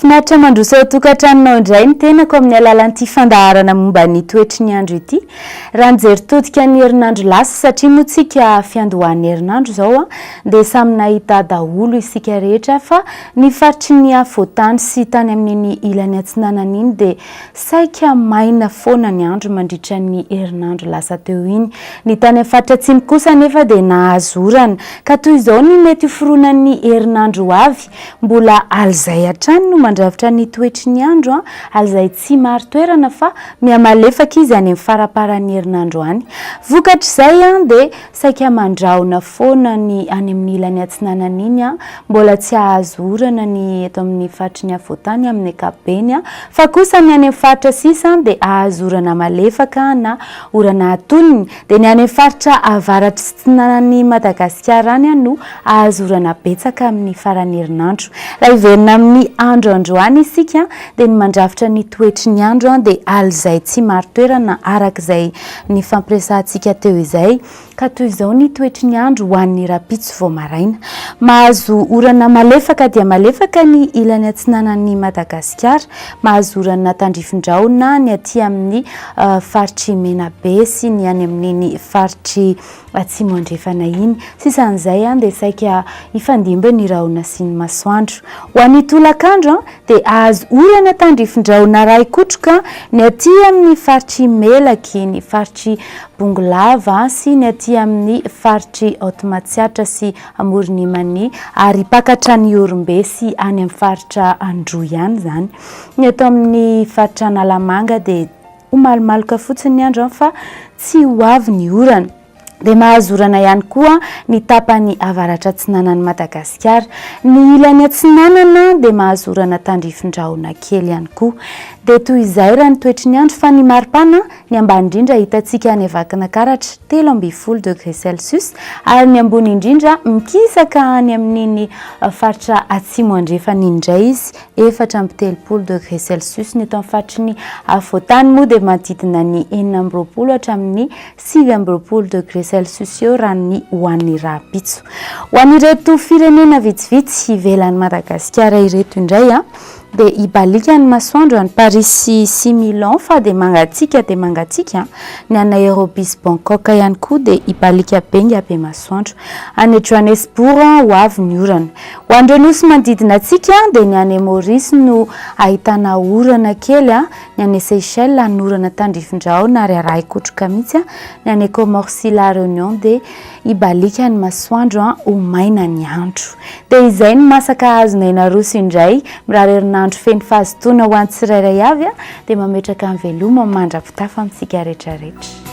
Mahafinaritra mandroso ao an-tokantranonao indray ny tenako amin'ny alalan'ity fandaharana momba ny toetry ny andro ity. Raha nijery todika ny herinandro lasa, satria moa tsika fiandohan'ny herinandro izao dia samy nahita daholo isika rehetra fa ny faritry ny afovoantany sy tany amin'iny ilany atsinanana iny dia Saika maina foana ny andro mandritra ny herinandro lasa teo iny. Ny tany amin'ny faritra atsimo kosa anefa dia nahazo orana. Ka toy izao ny mety ho fironan'ny herinandro ho avy. Mbola alizay hatrany no mandrafitra ny toetry ny andro, alizay tsy marin-toerana fa mihamalefaka izy any amin'ny faramparan'ny herinandro any. Vokatr'izay dia Saika mandrahona foana ny any amin'ny ilany atsinanana iny, mbola tsy hahazo orana ny eto amin'ny faritry ny afovoantany amin'ny ankapobeny, fa kosa ny any amin'ny faritra sisa dia hahazo orana malefaka na orana antonony, dia ny any amin'ny faritra avaratra sy atsinanan'i Madagasikara any no hahazo orana betsaka amin'ny faran'ny herinandro. Raha hiverina amin'ny andro androany isika dia ny mandrafitra ny toetry ny andro dia alizay tsy marin-toerana araka izay nifampiresahantsika teo izay, ka toy izao ny toetry ny andro ho an'ny rahampitso vao maraina. Mahazo orana malefaka dia malefaka ny ilany atsinanan'i Madagasikara, mahazo orana tandrifin-drahona ny aty amin'ny faritr'i Menabe sy ny any amin'iny faritr'i Atsimo Andrefana iny. Sisan'izay dia saika hifandimby ny rahona sy ny masoandro. Ho an'ny tolakandro dia hahazo orana tandrifin-drahona arahin-kotroka ny aty amin'ny faritr'i Melaky, ny faritr'i Bongolava sy ny aty amin'ny faritr'i Haute Matsiatra sy Amoron'i Mania ary hipaka hatrany Ihorombe sy any amin'ny faritra Androy ihany izany. Ny eto amin'ny faritra Analamanga dia Ho malomaloka fotsiny ny andro fa tsy ho avy ny orana. Dia mahazo orana ihany koa ny tapany avaratra atsinanan'i Madagasikara. Ny ilany atsinanana dia mahazo orana tandrifin-drahona kely ihany koa. Dia toy izay raha ny toetry ny andro fa ny maripana, ny ambany indrindra hitantsika any Vakinakaratra, 13 degré celsius, ary ny ambony indrindra mikisaka any amin'iny faritra atsimo andrefana iny indray izy, 34 degré celsius. Ny eto amin'ny faritry ny afovoantany moa dia manodidina ny 26 hatramin'ny 29 degré celsius eo raha ny ho an'ny rahampitso. Ho an'ireto firenena vitsivitsy ivelan'i Madagasikara ireto indray dia hibaliaka ny masoandro any Paris sy Milan fa dia mangatsiaka dia mangatsiaka. Ny any Nairobi sy Bangkok ihany koa dia hibaliaka benga be masoandro. Any Johannesburg ho avy ny orana. Ho an'ireo nosy manodidina antsika dia ny any Maurice no ahitana orana kely, ny any Seychelles hanorana tandrifin-drahona ary arahin-kotroka mihitsy, ny any Comores sy La Réunion dia hibaliaka ny masoandro ho maina ny andro. Dia izay ny masaka azonay naroso indray, mirary herinandro feno fahazotoana ho an'ny tsirairay avy dia mametraka ny veloma mandra-pitafa amintsika rehetrarehetra.